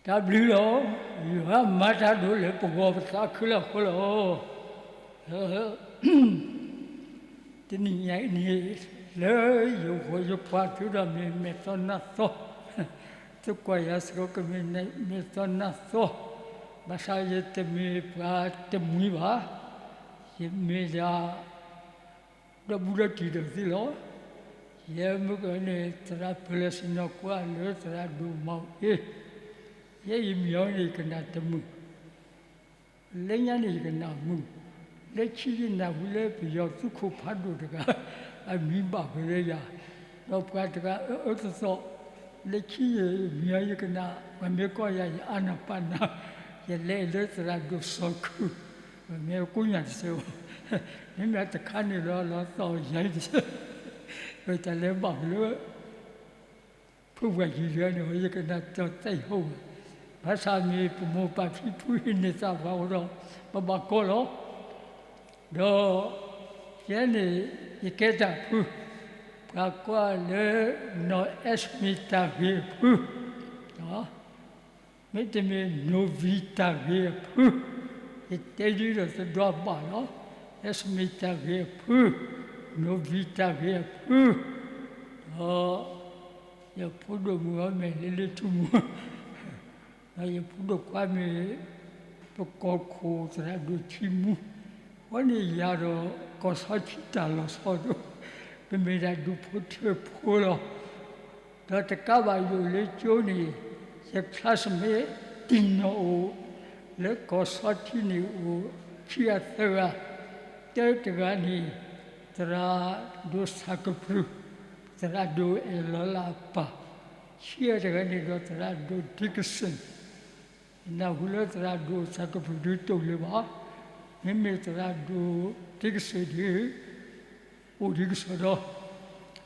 တၢ်ဘျုးလီၤ. ယွၤမၤတၢ်ဒိၣ်လၢပဂီၢ်ပသးခုလီၤအဃိလီၤ. တနံၤညါအံၤန့ၣ် လၢယဂီၢ်ယပှၤတုၤဒီးမ့ၢ်မဲာ်သီနါသီ, သုကွၢ်ယၤစ့ၢ်ကီးကမ့ၢ်မဲာ်သီနါသီ, ဘၣ်ဆၣ်ယတမ့ၢ်ပှၤတမှံၤဘၣ်. ယမ့ၢ်ဒၣ် ဒီဘူးဒီတံၢ်ဒီးသုလီၤ. ယဲမုၢ်ကန့ၣ် သရၣ်ပၢၤလၢစံၣ်ညီၣ်ကွီၢ်လၢသရၣ်ဒိၣ်မၤအ့, ယဲယမံၤအီၤန့ၣ် ယကနၣ်တမုာ်, လၢညါန့ၣ်ယကနၣ်မုာ်, လၢခံယနၢ်ဟူလၢပယီၤသုးခိၣ်ဖးဒိၣ်တဂၤ အမံၤဘၣ်က့ၤလၢယၤ, ဒီးပှၤတဂၤအၢအၢသီသီ, လၢခံယမံၤအီၤယကနၣ် ပှၤမ့ၢ်ကိးယၤ ယအါနၢ်ပာ်နၢ်, ယလဲၤလၢသရၣ်ဒိၣ်စီၤခုၣ်, ပမ့ၢ်ကိးညၣ်တစဲးဘၣ်, မ့မ့ၢ်တခါန့ၣ်လီၤ လီၤသီၣ်ယၤတစဲး, ပတၢ်လဲၤဘၣ်က့ၤလၢ ဖုပှၤယံၤတဂၤန့ၣ် ယကနၣ်တၢ်သးဟီၣ်ဝဲ, ဘၣ်ဆၣ်မ့ၢ်ပမိၢ်ပၢ်ဖံဖုဟံးန့ၢ်သးပှၤအိၣ်ဒီး ပဘၣ်ကိးလီၤ. ဒီးယဲန့ၣ် ယကဲတၢ်ဖု, ပှၤကိးလၢ နီၢ်အဲၣ်မ့ၢ်တၢ်ဂ့ၤအဖု မ့တမ့ၢ် နိၣ်ဝံၤတၢ်ဂ့ၤအဖု, ယတဲဒ်ဒီးသဒွးဘၣ်လီၤ. အဲၣ်မ့ၢ်တၢ်ဂ့ၤအဖု, နိၣ်ဝံၤတၢ်ဂ့ၤအဖု, ဒီးယဖိဒိၣ်မုၣ်အီၤမ့ၢ်လ့လ့ထူမူ, ဒီးယဖိဒိၣ်ခွါမ့ၢ် ပကီၢ်ခိၣ်သရၣ်ဒိၣ်ထံမူ, အဝဲန့ၣ်ယၤဒီးကီၢ်စီထံတၢ်လီၤဆီဒိၣ်, ပမ့ၢ်ဒၣ်ဒူၣ်ဖိထၢဖိလီၤ. ဒီးတကးဘၣ်ယအိၣ်လၢကၠိန့ၣ် ယ classmate တံၢ်နီၢ်အိၣ် လၢကီၢ်စီထံန့ၣ်အိၣ်ခံဂၤသၢဂၤ, တၢတဂၤန့ၣ် သရၣ်ဒိၣ်ဆၣ်ကပြုၢ်, သရၣ်ဒိၣ်အဲၣ်လီၤလၢအပၢ်, ခံဂၤတဂၤန့ၣ်ဒီးသရၣ်ဒိၣ် Dixon, ယနၢ်ဟူလၢသရၣ်ဒိၣ်ဆၣ်ကပြုၢ်ဒုးတအိၣ်လၢၤဘၣ်, မ့မ့ၢ်သရၣ်ဒိၣ် Dixon ဒုး အိၣ်ဒံးကစီဒီ,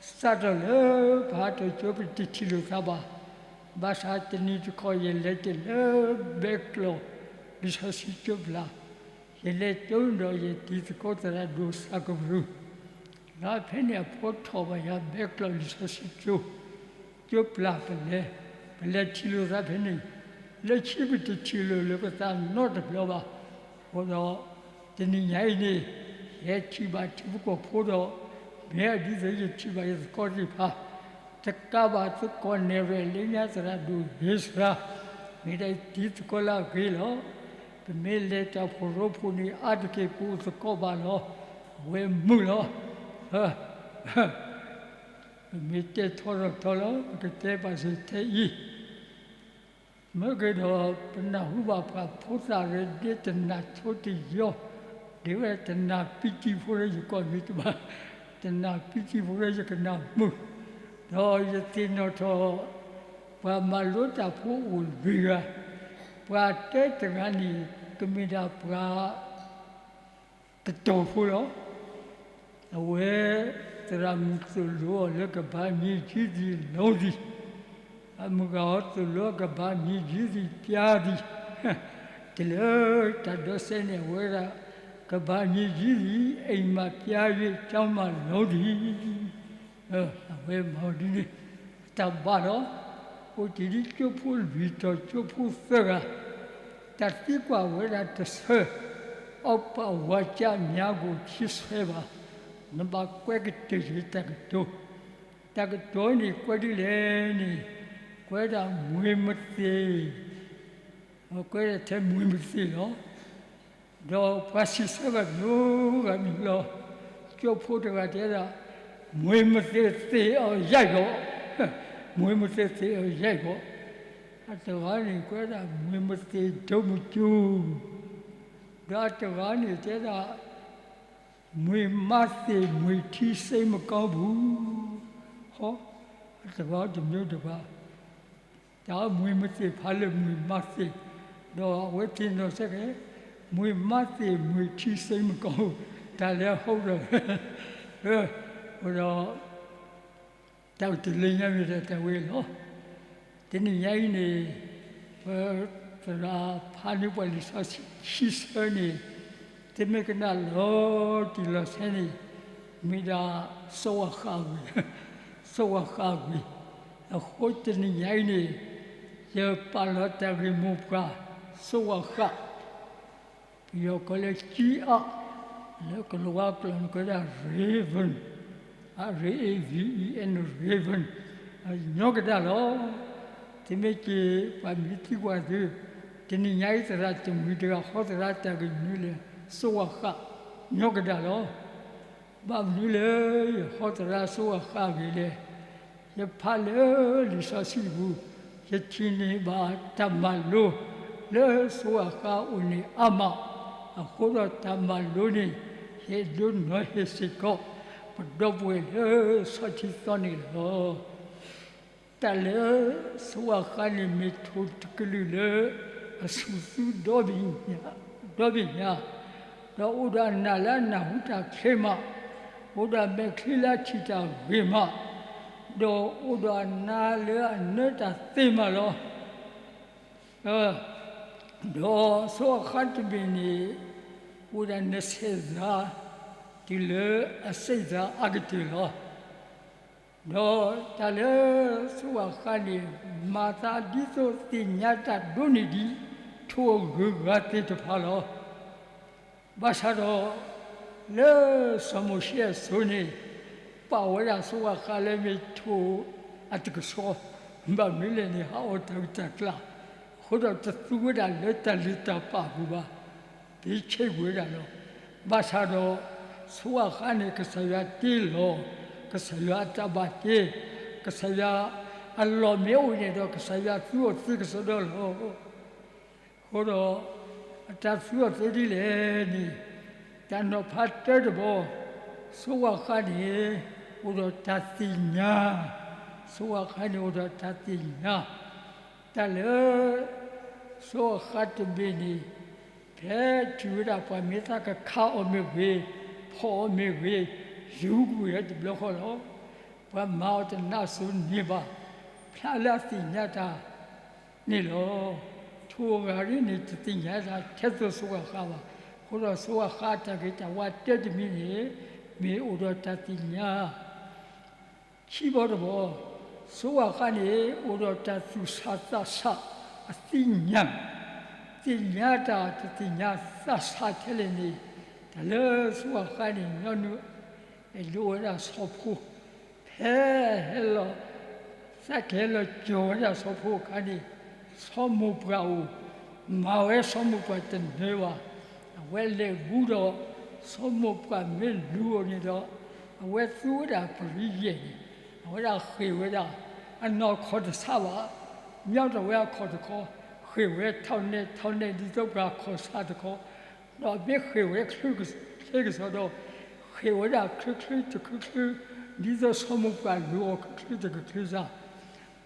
စးထီၣ်လၢပဟးထီၣ်ကၠိပတထံၣ်လိာ်သးဘၣ်, ဘၣ်ဆၣ်တနံၤတခီယလဲၤတ့ၢ်လၢဘဲကျိာ် လံာ်စီဆှံကၠိပျၢ်, ယလဲၤကၠိဒီးယတံၤသကိးသရၣ်ဒိၣ်ဆၣ်ကပြုၢ်, ဒီးဖဲန့ၣ်အဖိထီၣ်ဘၣ်ယၤဘဲကျိာ်လံာ်စီဆှံကၠိ ကၠိပျၢ်ပလဲၤ, ပလဲၤထံၣ်လိာ်သးဖဲန့ၣ်, လၢခံပတထံၣ်လိာ်လၢပသးနီတဘျီဘၣ်. အဃိဒီး တနံၤညါအံၤန့ၣ် ယဟဲထံၣ်ဘၣ်ထံဖိကီၢ်ဖိဒီး မ့ၢ်အဒ်သိးယထံၣ်ဘၣ်ယသကိးသ့ၣ်တဖၣ်, တကးဘၣ်သကိးနဲၣ်ရွဲၣ်လၢညါသရၣ်ဒိၣ်ဂ့ၤစှၤ, မ့ၢ်ဒၣ်ယတံၤသကိးလၢအဂ့ၤလီၤ. ပမ့ၢ်လဲၤတၢ်ဖှိၣ်ရိဖှိၣ်န့ၣ် အါတက့ၢ်ပအိၣ်သကိးဘၣ်လီၤ. အဝဲမုာ်လီၤ. ပမ့ၢ်တဲထီထီၣ်ထီလီၤ ပကတဲဘၣ်စ့ၢ်ထဲအံၤ, မ့ၢ်က့ၤဒီး ပနၢ်ဟူဘၣ်ပှၤဖိသၣ်ရ့ဒ့တနၢ်ဆိတယီ, ဒ်ဝဲတနၢ်ပံတံၤဖိလၢယကိးမံၤတဘၣ်, တနၢ်ပံတံၤဖိလၢယကနၣ်မုာ်, ဒီးယသ့ၣ်နီၣ်ထီၣ် ပှၤမၤလိတၢ်ဖိအိၣ်လွံၢ်ဂၤ, ပှၤတဲတဂၤန့ၣ် ကမ့ၢ်ဒၣ်ပှၤ ကတီၤဖိလီၤ. အဝဲ သရၣ်မုၣ်သိၣ်လိအီၤလၢကဘၣ်မံၤယံၤဒံးလီၤဒံး, အမုၢ်ဂၤအီၤသိၣ်လိအီၤကဘၣ်မံၤယံၤဒံးပျါဒံး, တုၤလၢတၢ်ဒိးစဲန့ၣ် အဝဲဒၣ် ကဘၣ်မံၤယံၤဒံး အိမ်မှာ ပျါ၍ ကျောင်းမှာ လီၤဒံး. အဝဲမၤအီၤဒ်န့ၣ် တၢ်ဘၣ်ဒီး အိၣ်တ့ၢ်ဒ်ကၠိဖိလွံၢ်တီၤ ကၠိဖိသၢဂၤ, တၢ်သံကွၢ်ဝဲဒၣ်တဆၢ, အီၣ်ပာ်ဝၤကၠၢ်မၠးဂိၢ်ခံဆဲဘၣ်, နဘၣ်ကွဲကတၢၢ်က့ၤတၢ်ကတိၤ, တၢ်ကတိၤန့ၣ်ကွဲဒ်လဲၣ်န့ၣ်, ကွဲဒၣ်မွေမသ့ၣ်, ကွဲဒၣ်ထဲမွေမသ့ၣ်လီၤ. ဒီးပှၤစံးဆၢဂၤမံၤဂၤမံၤလီၤ. ကၠိဖိတဂၤတဲဒၣ်, မွေမသ့ၣ်သ့ၣ်အီၤယဲၢ်ဂီၢ်, မွေမသ့ၣ်သ့ၣ်အီၤယဲၢ်ဂီၢ်, အတဂၤန့ၣ်ကွဲဒၣ်မွေမသ့ၣ်ဒိၣ်မုၢ်ကၠူ, ဒီးအတဂၤန့ၣ်တဲဒၣ်, မွေမသ့ၣ်မွေထံစိမ်းမကောင်းဘူး, ဟီ, အတဂၤတမံၤတဂၤ တၢ်မွေမသ့ၣ်ဖးလၢမွေမသ့ၣ်, ဒီးအဝဲသ့ၣ်နီၢ်ဆၢက့ၤ, မွေမသ့ၣ်မွေထံစိမ်းမကောင်းဘူး, တၢ်လဲၤဟီဒီး, ဒီး တၢ်အိၣ်တ့ၢ်လၢညါမ့ၢ်ဒၣ်တၢ်ဝဲလီၤ. တနံၤညါအံၤန့ၣ် ပသရၣ်ဖးန့ၢ်ပှၤလံာ်စီဆှံခံဆၢန့ၣ်, တမ့ၢ်ကနၣ်လီၤတံၢ်လီၤဆဲးန့ၣ်, မ့ၢ်ဒၣ် စီၤဝၣ်ဃးဝံၤ, စီၤဝၣ်ဃးဝံၤ, အဃိတနံၤညါအံၤန့ၣ်, ယပာ်လီၤတၢ်ဂ့ၢ်မိၢ်ပှၢ် စိးဝၣ်ဃး, ပယီၤကိးလၢ ကံအး, လၢကလၤဝါကျိာ်န့ၣ်ကိးဒၣ် raven, raven, raven, ညီကဒၣ်လီၤ. တမ့ၢ်က့ၤ ပှၤမ့ၢ်သံကွၢ်သု, တနံၤညါအံၤသရၣ်တမှံၤတဂၤ ဟီသရၣ်တၢ်ဂ့ၢ်မနုၤလဲၣ်, စိးဝၣ်ဃး, ညီကဒၣ်လီၤ. ဘၣ်မနုၤလၢယဟီသရၣ်စိးဝၣ်ဃးအဂ့ၢ်လဲၣ်. ယဖးလၢလံာ်စီဆှံပူၤ, ယထံၣ်န့ၢ်ဘၣ်တၢ်မၤလိ လၢစိးဝၣ်ဃးအအိၣ်န့ၣ်အါမး, အဃိဒီးတၢ်မၤလိန့ၣ် ယအဲၣ်ဒိးနီၤဟ့ၣ်စ့ၢ်ကီး ပဒီပုၢ်ဝဲၢ်လၢဆီထံသီန့ၣ်လီၤ. တၢ်လၢစိးဝၣ်ဃးန့ၣ် မ့ၢ်ထိၣ်တကလုာ်လၢ အဆူၣ်သူဒီဘ့ၣ်ညါ, ဒီဘ့ၣ်ညါ, ဒီးအိၣ်ဒီးအနၢ်လၢအနၢ်ဟူတၢ်ချ့မး, အိၣ်ဒီးအမဲာ်ချံလၢအထံၣ်တၢ်ဂ့ၤမး, ဒီးအိၣ်ဒီးအနၢ်လၢအနၢတၢ်သ့မးလီၤ. ဒီးစိးဝၣ်ဃးတဘ့ၣ်န့ၣ် အိၣ်ဒၣ်နဆဲးစၤ တုၤလၢအစ့ၣ်စၤအါကတၢၢ်လီၤ. ဒီးတၢ်လၢစိးဝၣ်ဃးန့ၣ် မၤသးဒ်သိးသ့ၣ်ညါတၢ်ဒိၣ်န့ၢ်ဒံး ထိၣ်အဂုၤအဂၤသ့ၣ်တဖၣ်လီၤ. ဘၣ်ဆၣ်ဒီး လၢစီၤမိၤၡ့အစိၤန့ၣ် ပာ်ဝဲဒၣ်စိးဝၣ်ဃးလၢမ့ၢ်ထိၣ်အတကဆှီ, ဘၣ်မနုၤလဲၣ်န့ၣ် ဟးအီၣ်တၢ်ဂုၢ်တၢ်ကျၢ်, အဃိဒီးတသူဝဲဒၣ်လၢတၢ်လ့ၤတၢ်ပာ်အပူၤဘၣ်. ပ့ဆ့ကွံာ်ဝဲဒၣ်လီၤ. ဘၣ်ဆၣ်ဒီး စိးဝၣ်ဃးန့ၣ် ကစၢ်ယွၤတ့လီၤ ကစၢ်ယွၤအတၢ်ဘၣ်တ့, ကစၢ်ယွၤအလီၢ်မ့ၢ်အိၣ်န့ၣ်ဒီး ကစၢ်ယွၤသူအီၤသ့ကစီဒီလီၤ. အဃိဒီး အတၢ်သူအီၤသ့ဒ်လဲၣ်န့ၣ် တၢ်နီၤဖးတၢတဘီ, စိးဝၣ်ဃးန့ၣ် အိၣ်ဒီးတၢ်သ့ၣ်ညါ, စိးဝၣ်ဃးန့ၣ်အိၣ်ဒီးတၢ်သ့ၣ်ညါ, တၢ်လၢ စိးဝၣ်ဃးတဘ့ၣ်န့ၣ် ဖဲတုၤဝဲဒၣ်ပှၤမ့ၢ်သးကခးအီၤမ့ၢ်ဂ့ၤ, ဖီၣ်အီၤမ့ၢ်ဂ့ၤ, ယူၤကွံာ်ဝဲတဘျီဃီလီၤ. ပှၤမၤအီၤတနးစိၤန့ၣ်ဘၣ်, ဖျါလၢအသ့ၣ်ညါတၢ် န့ၣ်လီၤ. ထိၣ်အဂၤဒ်န့ၣ် တသ့ၣ်ညါတၢ်ထဲသိးစိးဝၣ်ဃးဘၣ်. အဃိဒီးစိးဝၣ်ဃးအတၢ်ဂ့ၤတၢ်ဝါတၢတမံၤန့ၣ် မ့ၢ်အိၣ်ဒီးတၢ်သ့ၣ်ညါ. ခံဘီတဘီ, စိးဝၣ်ဃးန့ၣ် အိၣ်ဒီးတၢ်သူၣ်ဆးသးဆးအသ့ၣ်ညါ, သ့ၣ်ညါတၢ်တသ့ၣ်ညါသးဆးထဲလဲၣ်န့ၣ်, တၢ်လၢစိးဝၣ်ဃးန့ၣ် ညီနုၢ် အဲၣ်ဒိးဝဲဒၣ်ဆီဖိ, ဖဲဟဲလီၤ, သးကဟဲလီၤကၠီၤဝဲဒၣ်ဆီဖိအခါန့ၣ်, ဆီမိၢ်ပှၢ်အိၣ်, မၤဝဲဆီမိၢ်ပှၢ်တနၢၤဘၣ်. အဝဲလဲၤဘူးဒီး ဆီမိၢ်ပှၢ်မ့ၢ်လူၤအီၤန့ၣ်ဒီး အဝဲသူဝဲဒၣ်ပရံယဲၢ်န့ၣ်, အဝဲဒၣ်ဃ့ၢ်ဝဲဒၣ်, အနီၢ်ခီၣ်တဆးဘၣ်, မၠီထီၣ်ဝဲအခီၣ်တခီ, ဃ့ၢ်ဝဲထီၣ်နဲၣ်ထီၣ်နဲၣ် ဒ်သိးပှၤခီၣ်ဆးတခီ, ဒီးမ့ၢ်ဃ့ၢ်ဝဲချ့ကစီၤဒီး, ဃ့ၢ်ဝဲဒၣ်ချ့ချ့တချ့ချ့, ဒ်သိးဆီမိၢ်ပှၢ်လူၤအီၤချ့ချ့တချ့ချ့စ့ၢ်,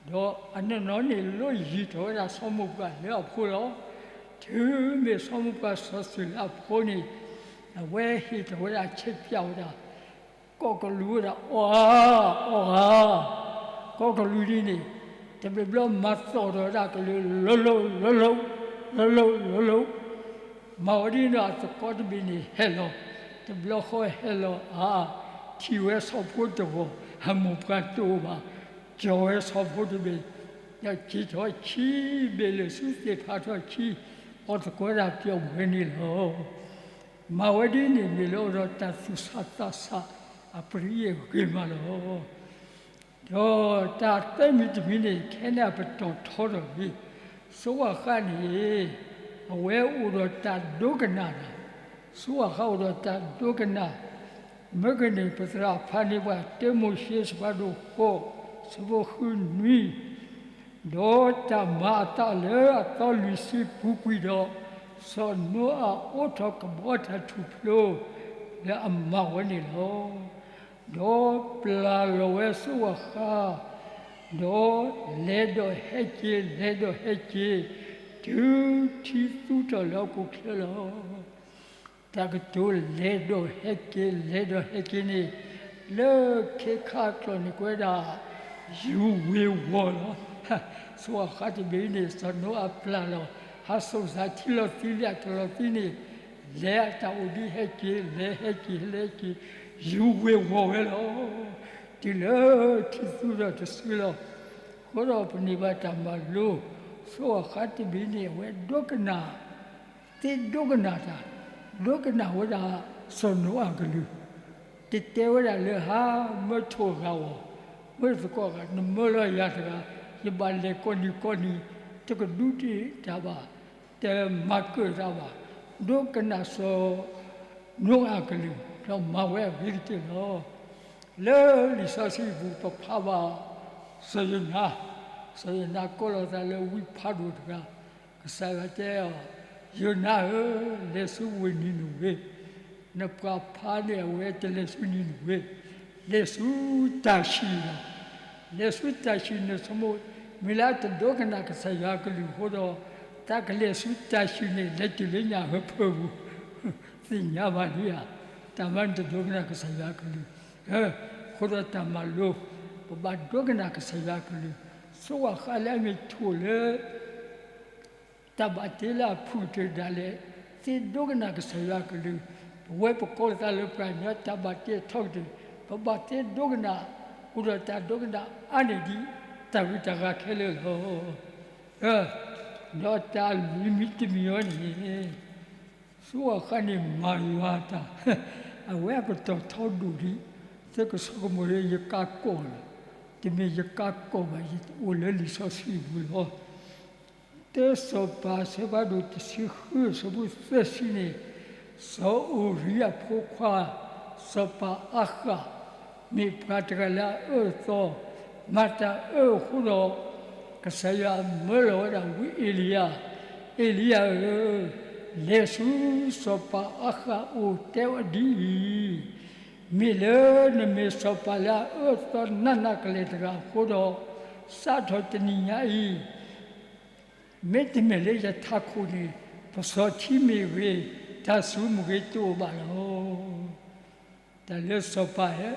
ဒီးအနီၢ်နီၢ်န့ၣ် လိၣ်ယံၤထီၣ်ဝဲဒၣ်ဆီမိၢ်ပှၢ်လၢအဖိလီၤ. တုၤမ့ၢ်ဆီမိၢ်ပှၢ်စီၤစဲၤလၢအဖိန့ၣ်, အဝဲဟ့ၣ်ထီၣ်ဝဲဒၣ်ဆဲးပၠးဝဲဒၣ် ကိးကလူးဝဲဒၣ်အီၣ်ဧါ, အီၣ်ဧါ, ကိးကလူးဒ်န့ၣ်, တဘျီဘျီမၤသီၣ်ထီၣ်ဝဲဒၣ်ကလူး လၢလီၢ်လၢလီၢ်, လၢလီၢ်လၢလီၢ်, မၤဝဲဒ်န့ၣ်ဒီးအသကိးတဘ့ၣ်န့ၣ်ဟဲလီၤ, တဘျီဃီဟဲလီၤအါ, ထံၣ်ဝဲဆီဖိတဂီၤ အမိၢ်ပှၢ်တအိၣ်ဘၣ်, ကၠီၤဝဲဆီဖိတဘ့ၣ်, ဒီးက့ၤထီၣ်ဆံဘ့ၣ်လၢာ်ဆူသ့ၣ်ဖးထီၣ်ဆံ, အီၣ်သကိးဝဲဒၣ်ပျီပူၤဝဲန့ၣ်လီၤ. မၤဝဲဒ်န့ၣ်မ့ၢ်လၢအအိၣ်ဒီးတၢ်သူၣ်ဆးသးဆး အပရံယဲၢ်ဂ့ၤမးလီၤ. ဒီးတၢ်သၢမံၤတမံၤန့ၣ် ခဲန့ၣ်အပတီၢ်ထီထီၣ်လံ, စိးဝၣ်ဃးန့ၣ် အဝဲအိၣ်ဒီးတၢ်ဒိကနၣ်တၢ်, စိးဝၣ်ဃးအိၣ်ဒီးတၢ်ဒိကနၣ်, မ့ၢ်ကန့ၣ် ပသရၣ်ဖးန့ၢ်ပှၤ တၢမိၤၡ့ အဆၢဖးဒိၣ်ဃိး, အဆၢဖိဃုနွံ, ဒီးတၢ်မၤအသးလၢအသီလွံၢ်ဆံပူၤကွံာ်ဒီး, စီၤနိအၤအိးထီၣ်ကဘီတၢၣ်ထူၣ်ဖျိ လၢအမၤဝဲန့ၣ်လီၤ. ဒီးပျၢ်လီၤဝဲစိးဝၣ်ဃး, ဒီးလဲၤဒီးဟဲက့ၤ လဲၤဒီးဟဲက့ၤ, တုၤထံသူထီၣ်လၢဟီၣ်ခိၣ်ချၢလီၤ. တၢ်ကတိၤလဲၤဒီးဟဲက့ၤ လဲၤဒီးဟဲက့ၤန့ၣ်, လၢခဲခါကျိာ်န့ၣ် ကိးဝဲဒၣ် ယူၤဝ့ၤဝီၤလီၤ. စိးဝၣ်ဃးတဘ့ၣ်အံၤန့ၣ် စီၤနိအၤပျၢ်လီၤ, ဟးစိာ်စးထံလီၤသံလၢအတၢ်လီၤသံန့ၣ်, လဲၤအတၢ်အိၣ်ဒ်ဟဲက့ၤ လဲၤဟဲက့ၤ လဲၤဟဲက့ၤ, ယူၤဝ့ၤဝီၤဝဲလီၤ. တုၤလၢထံသူဒီးတစုလီၤ. အဃိဒီးပန့ၢ်ဘၣ်တၢ်မၤလိ, ဆိၣ်အၤဃးတဘ့ၣ်န့ၣ် အဝဲဒိကနၣ်, သ့ဒိကနၣ်တၢ်, ဒိကနၣ်ဝဲဒၣ်စီၤနိအၤအကလုၢ်, တတဲဝဲဒၣ်လၢဟါမၢထိၣ်အဂၤအီၤ, မၢသကိးအဂၤ နမၢလီၤယၤတဂၤ, ယဘၣ်လဲၤကိးနံၤကိးနံၤ, တကဒူးတ့ၢ်တၢ်ဘၣ်, တမၤကၢၣ်တၢ်ဘၣ်, ဒိကနၣ်စီၤနိအၤအကလုၢ် ဒီးမၤဝဲအဂ့ၤကတၢၢ်လီၤ. လၢလံာ်စီဆှံပူၤ ပဖးဘၣ်စီၤယိၤနါ, စီၤယိၤနါကိးလီၤသးလၢဝံဖးဒိၣ်တဂၤ, ကစၢ်ယွၤတဲအီၤ, ယိၤနါဧၢ, လဲၤဆူဝ့ၢ်နံၤနဝ့, နပှၤဖးန့ၣ်အဝဲတလဲၤဆူနံၤနဝ့, လဲၤဆူတၢ်ၡံၣ်လီၤ. လဲၤဆူတၢ်ၡံၣ်န့ၣ် ဆိကမိၣ်, မ့ၢ်လၢတဒိကနၣ်ကစၢ်ယွၤအကလုၢ်အဃိဒီး, တၢ်ကလဲၤဆူတၢ်ၡံၣ်န့ၣ် လဲၤတုၤလၢညၣ်ဟၢဖၢပူၤ သ့ၣ်ညါဘၣ်ဒံးဧါ, တၢ်မၤန့ၣ်တဒိကနၣ်ကစၢ်ယွၤအကလုၢ်, အဃိဒီးတၢ်မၤလိ, ပဘၣ်ဒိကနၣ်ကစၢ်ယွၤအကလုၢ်, ဆိၣ်အၤဃးလၢအမ့ၢ်ထိၣ်လၢ တၢ်ဘၣ်တ့လၢအဖုၣ်ကတၢၢ်ဒၣ်လဲာ်, သ့ဒိကနၣ်ကစၢ်ယွၤအကလုၢ်, ပဝဲပကိးလီၤသးလၢပှၤကညီတၢ်ဘၣ်တ့အထီကတၢၢ်, ပဘၣ်သ့ဒိကနၣ်, အိၣ်ဒီးတၢ်ဒိကနၣ်အါန့ၢ်ဒံး တၢ်ဂုၤတၢ်ဂၤခဲလၢာ်လီၤ. ဒီးတၢ်လွံၢ်မံၤတမံၤအံၤန့ၣ်, ဆိၣ်အၤဃးန့ၣ်မၤယွၤတၢ်, အဝဲအကတီၢ်ထီဒိၣ်ဒံး, သုကဆိကမိၣ်လၢယကးကီၢ်လီၤ, တမ့ၢ်ယကးကီၢ်ဘၣ်, ယအိၣ်လၢလံာ်စီဆှံပူၤလီၤ. တၢစီၤပၤအဆၢဖးဒိၣ်တဆံဃုအဆၢဖိသၢဆံန့ၣ်, စီၤအူရံယၤဖိခွါ, စီၤပၤအၤဃး, မ့ၢ်ပှၤတဂၤလၢအအၢအသီ, မၤတၢ်အၢအဃိဒီး, ကစၢ်ယွၤမၢလီၤဝဲဒၣ်ဝံအ့လံယၤ, အ့လံယၤဧၢ, လဲၤဆူစီၤပၤအၤဃးအအိၣ်တဲအီၤဒ်အံၤ, မ့ၢ်လၢနမ့ၢ်စီၤပၤလၢအအၢအသီနးနးကလဲာ်တဂၤအဃိဒီး, စးထီၣ်တနံၤညါအံၤ မ့တမ့ၢ်လၢယထးခိၣ်န့ၣ်, ပစီၤထံမ့ၢ်ဂ့ၤ, တၢ်စူၤမ့ၢ်ဂ့ၤတအိၣ်ဘၣ်လီၤ. တၢ်လၢစီၤပၤဧၢ,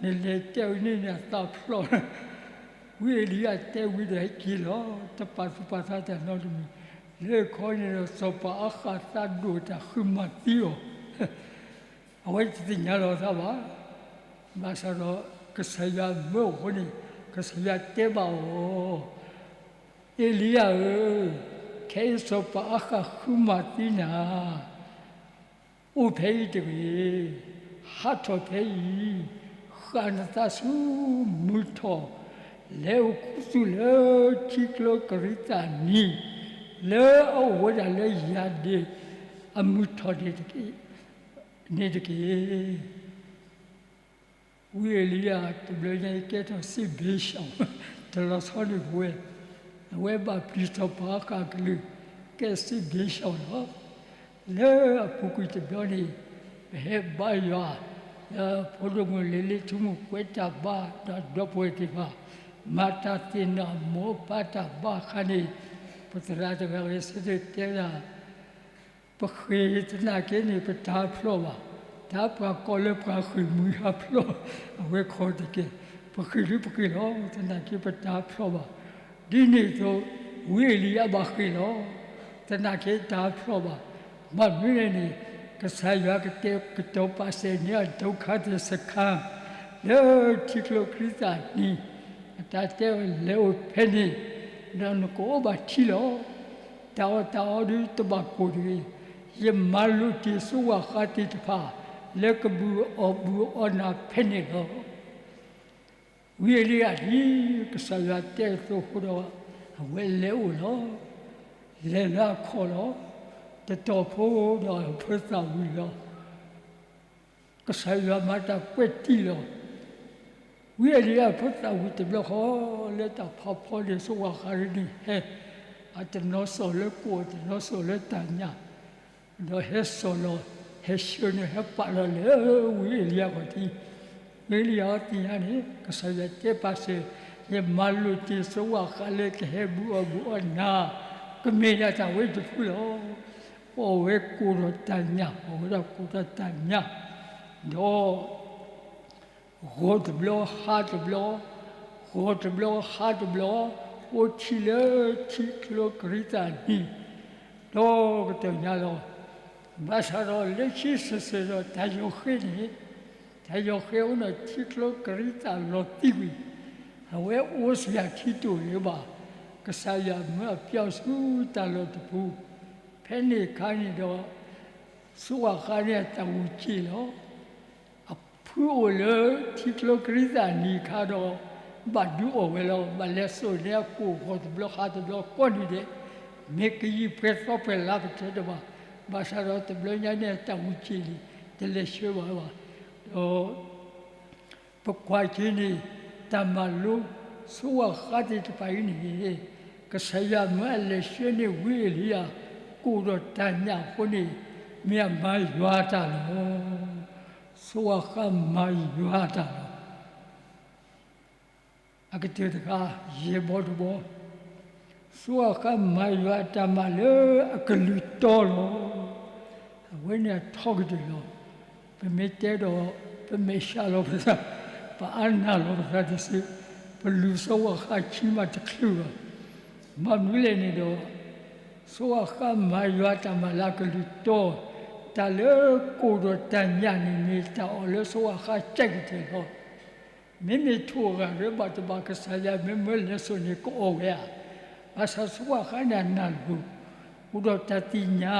နလဲၤတဲဝဲန့ၣ်န့ၣ်အသးဖျိး, ဝံအ့လံယၤတဲဝံၤဒီးဟဲက့ၤလီၤ, တပာ်သူၣ်ပာ်သးတၢ်နီတမံၤ, လၢခီန့ၣ်ဒီး စီၤပၤအၤဃးသးဒိၣ်တၢ်ဃုမၤသံအီၤ အဝဲတသ့ၣ်ညါလီၤအသးဘၣ်. ဘၣ်ဆၣ်ဒီးကစၢ်ယွၤမၢအဃိန့ၣ်, ကစၢ်ယွၤတဲဘၣ်အီၤ, အ့လံယၤဧၢ, ခဲအံၤစီၤပၤအၤဃးဃုမၤသံနၤ, အိၣ်ဖဲအံၤတဂ့ၤ, ဟးထီၣ်ဖဲအံၤ, ဃၣ်နသးဆူမုၢ်ထီၣ်, လဲၤအိၣ်ခူသူၣ်လၢထံကျိကရံသးနံၤ, လၢအအိၣ်ဝဲဒၣ်လၢယၤဒ့အမုၢ်ထီၣ်န့ၣ်တက့ၢ်. ဝံအ့လံယၤတဘျီညါအံၤကဲထီၣ်စ့ၣ်ဘ့ၡီၣ်, တလီၤဆီန့ၣ်ပဝဲ, အဝဲဘၣ်ပျံၤစီၤပၤအၤဃးအကလုၢ်, ကဲစ့ၣ်ဘ့ၡီၣ်လီၤ. လၢအပူၤကွံာ်တဘျီန့ၣ်, ပဟဲဘါယွၤ, လၢဖိဒိၣ်မုၣ်လံၤလံၤထူမုၣ်ကွဲးတၢ်ဘါ, ဒီးဒီပုၢ်ဝဲၢ်သ့ၣ်တဖၣ်, မၤတၢ်သ့ၣ်နီၣ်မိၢ်ပၢ်တၢ်ဘါအခါန့ၣ်, ပသရၣ်တဂၤဂဲၤဆၢထၢၣ်တဲဝဲဒၣ် ပဃ့ၢ်သနာ်က့န့ၣ် ပတၢ်ဖျီၣ်ဘၣ်, တၢ်ပှၤကိးလၢပှၤဃ့ၢ်မှံဟးဖျိး, အဝဲခိးတက့ၢ်, ပဃ့ၢ်ဒုပဃ့ၢ်လီၤ, သနာ်က့ပတၢ်ဖျီၣ်ဘၣ်. ဒ်န့ၣ်အသိး, ဝံအ့လံယၤဘၣ်ဃ့ၢ်လီၤ, သနာ်က့တၢ်ဖျီၣ်ဘၣ်. ဘၣ်မနုၤလဲၣ်န့ၣ်, ကစၢ်ယွၤကတဲာ်ကတီၤပာ်စဲန့ၢ်အဒိခါသစခါ, လၢထံကျိကရံသးနံၤ, အတၢ်တဲဝဲလဲၤအိၣ်ဖဲန့ၣ်, ဒီးနကအိၣ်ဘၣ်ထံလီၤ. တၢ်အီၣ်တၢ်အီဒုတဘၣ်ကိၢ်တဂ့ၤ, ယမၤလိာ်တ့ၢ်စိဝၣ်ဃးသ့ၣ်တဖၣ်, လၢကဘုၣ်အီၣ်ဘုၣ်အီၣ်နၤဖဲန့ၣ်လီၤ. ဝံအ့လံယၤဒ်ကစၢ်ယွၤတဲအသိးအဃိဒီး, အဝဲလဲၤအိၣ်လီၤ. လဲၤလၢအခီၣ်လီၤ. တတီၤဖိဒီးအဖိသၣ်ဝံၤလီၤ. ကစၢ်ယွၤမၤတၢ်ကွဲးတံၢ်လီၤ. ဝံအ့လံယၤအဖိသၣ်ဝံၤတဘျီဃီ, လၢတၢ်ဖးဖီန့ၣ် စိဝၣ်ဃးဒ်န့ၣ်ဟဲ, အတနီၤစိာ်လၢကိၣ် တနီၤစိာ်လၢတၢ်ညၣ်, ဒီးဟဲစိာ်လီၤ, ဟဲဆှၢန့ၣ် ဟဲပာ်လီၤလၢဝံအ့လံယၤခီၣ်ထံး, ဝံအ့လံယၤအီသ့ၣ်ညါန့ၣ် ကစၢ်ယွၤတဲပာ်စၢၤ, ယမၤလိာ်တ့ၢ်စိဝၣ်ဃးလၢကဟဲဘုၣ်အီၣ်ဘုၣ်အီၣ်နၤ, ကမ့ၢ်ဒၣ်တၢ်ဝဲတဖုလီၤ. အီၣ်ဝဲကိၣ်ဒီးတၢ်ညၣ်, အီၣ်ဝဲဒၣ်ကိၣ်ဒီးတၢ်ညၣ်, ဒီး ဂီၤတဘျီဟါတဘျီ, ဂီၤတဘျီဟါတဘျီ, အိၣ်ထံလၢထံကျိကရံသးနံၤ, ဒီးကတၢၢ်ညါလီၤ. ဘၣ်ဆၣ်ဒီးလၢခံစဲးဆဲးဒီးတၢ်ယီၤဃ့န့ၣ်, တၢ်ယီၤဃ့အိၣ်ဒီးထံကျိကရံသးလီၤသံကွံာ်, အဝဲအိၣ်စှၤခံတိာ်လၢၤဘၣ်, ကစၢ်ယွၤမၢအပျီဆူတၢ်လီၢ်တပူၤ, ဖဲန့ၣ်အခါန့ၣ်ဒီး စိၤဝၣ်ဃးန့ၣ်အတၢ်ဂုာ်ကျဲၤလီၤ. အဖုအိၣ်လၢထံကျိကရံသးနံၤအခါဒီး ဘၣ်ဒုးအီၣ်ဝဲလီၤ. ဘၣ်လဲၤစိာ်န့ၢ်အကိၣ်ဂီၤတဘျီဃးတဘျီကိးနံၤဒဲး, မ့ၢ်ကယံာ်ပှဲၤသီပှဲၤလါပတဲတဘၣ်, ဘၣ်ဆၣ်ဒီးတဘျီညါန့ၣ်အတၢ်ဂုာ်ကျဲၤလံ, တလဲၤဆှၢဘၣ်ဘၣ်. ဒီး ပကွၢ်က့ၤန့ၣ် တၢ်မၤလိ စိၤဝၣ်ဃးသ့ၣ်တဖၣ်အံၤန့ၣ် ကစၢ်ယွၤမၢအလဲၤဆှၢန့ၢ်ဝံအ့လံယၤ ကအိၣ်ဒီးတၢ်ညၣ်အဃိန့ၣ် မ့ၢ်အမၤယွၤအတၢ်လီၤ. စိၤဝၣ်ဃးမၤယွၤအတၢ်လီၤ. အကတၢၢ်တခါ, ယဲၢ်ဘီတဘီ, စိၤဝၣ်ဃးမၤယွၤအတၢ်မၤလၢအကလုၢ်တီလီၤ. အဝဲန့ၣ်အထီကတၢၢ်လီၤ. ပမ့ၢ်တဲဒီး ပမဲာ်ဆှးလီၤပသး, ပအါနၢ်လီၤပသးတစု, ပလူၤစိၤဝၣ်ဃးခံမးတချုးဘၣ်. မ့ၢ်မနုၤလဲၣ်န့ၣ်ဒီး စိၤဝၣ်ဃးမၤယွၤအတၢ်မၤလၢအကလုၢ်တီ, တၢ်လၢကအိၣ်ဒီးတၢ်ညၣ်န့ၣ် မ့ၢ်တၢ်အီၣ်လၢစိၤဝၣ်ဃးကဲကတၢၢ်လီၤ. မ့မ့ၢ်ထိၣ်အဂၤရၢဘၣ်တဘၣ် ကစၢ်ယွၤမ့ၢ်မၢလဲၤစိာ်န့ၣ် ကအီၣ်ဝဲဧါ. ဘၣ်ဆၣ်စိၤဝၣ်ဃးန့ၣ်အနၢ်လိၤ, အိၣ်ဒီးတၢ်သ့ၣ်ညါ,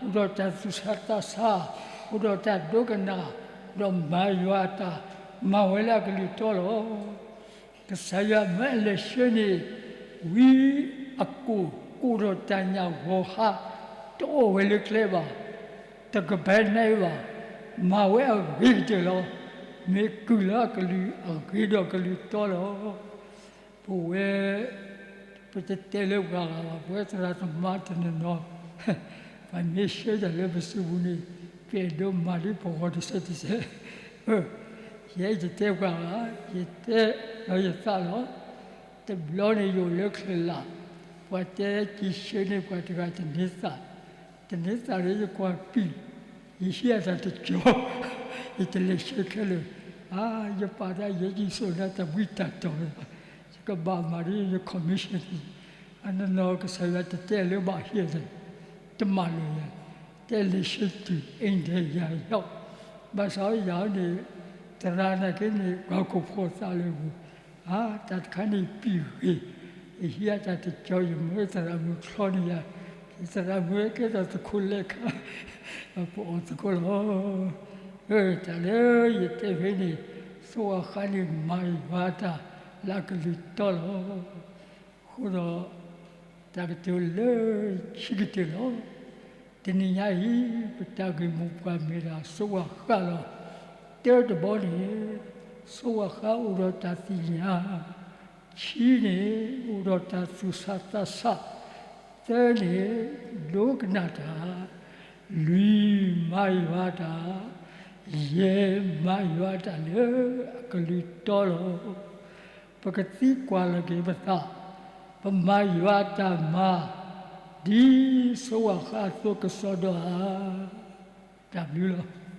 အိၣ်ဒီးတၢ်သူၣ်ဆးသးဆး, အိၣ်ဒီးတၢ်ဒိကနၣ်, ဒီးမၤယွၤအတၢ်, မၤဝဲလၢအကလုၢ်တီလီၤ. ကစၢ်ယွၤမၢအလဲၤဆှၢန့ၢ် ဝံအကိၣ်, ကအိၣ်ဒီးတၢ်ညၣ်ဂီၤဟါ, တအီၣ်ဝဲလၢကျဲဘၣ်, တကဘဲနါဘၣ်, မၤဝဲအဂ့ၤကတၢၢ်လီၤ. မ့ၢ်ကုၢ်လၢအကလုၢ်အဂ့ၤဒီးကလုၢ်တီလီၤ. ပဝဲ ပတတဲလၢပှၤဂၤဘၣ်, ပဝဲသရၣ်သမါတနီၤနီၤ, ပှၤမ့ၢ်ဆှၢတၢ်လၢပစုပူၤန့ၣ် ပအဲၣ်ဒိးမၤဒ်ပဂီၤတစဲးတစဲး. ယဲယတတဲပှၤဂၤ, ယတဲလီၤယသးလီၤ. တဘျီန့ၣ် ယအိၣ်လၢချၢၣ်လၢ်, ပှၤတဲက့ၤဆှၢန့ၢ်ပှၤတဂၤတန့ၤသး, တန့ၤသးဒီးယကွၢ်ပံာ်, ယဟံးအတၢ်တကၠီၤ, ယတလဲၤဆှၢခဲလၢာ်. အါ, ယပာ်တၢ်ယဲယစိာ်နၤတၢ်ဘှံးတၢ်တီၤလၢၤဘၣ်, ယကဘၣ်မၤဒ်ယ commission န့ၣ်, အနီၢ်နီၢ်ကစၢ်ယွၤတတဲလၢဘၣ်ဟ့ၣ်န့ၣ်, တမၤလိာ်ယၤ, တဲလဲၤဆှၢတုၤ အ့ၣ်ဒဲးယၤယီၣ်, ဘၣ်ဆၣ်ယၤန့ၣ် သရၣ်နာ်က့န့ၣ် ပှၤခိၣ်ဖိသးလၢပူၤ, အါ, တၢ်တခါန့ၣ်ပံာ်ဂ့ၤ, ယဟံးအတၢ်တကၠီၤ ယမၢသရၣ်မုၣ်ချီန့ၢ်ယၤ, ယသရၣ်မုၣ်ကဲထီၣ်သကိးလဲၤခါ, ပအီၣ်သကိးလီၤ. တၢ်လၢယတဲဖဲန့ၣ်, စိၤဝၣ်ဃးန့ၣ်မၤယွၤတၢ်လၢအကလုၢ်တီလီၤ. အဃိဒီး တၢ်ကတိၤလၢခံကတၢၢ်လီၤ. တနံၤညါအံၤ ပတၢ်ဂ့ၢ်မိၢ်ပှၢ်မ့ၢ်ဒၣ်စိၤဝၣ်ဃးလီၤ. တၢတဘီန့ၣ် စိၤဝၣ်ဃးအိၣ်ဒီးတၢ်သ့ၣ်ညါ, ခံန့ၣ် အိၣ်ဒီးတၢ်သူၣ်ဆးသးဆး, သၢန့ၣ် ဒိကနၣ်တၢ်, လွံၢ်မၤယွၤတၢ်, ယဲၢ်မၤယွၤတၢ်လၢအကလုၢ်တီလီၤ. ပကသံကွၢ်လီၤက့ၤပသး, ပမၤယွၤအတၢ်မၤ ဒ်စိၤဝၣ်ဃးအသိးကစီဒီဧါ. တၢ်ဘျုးလီၤ.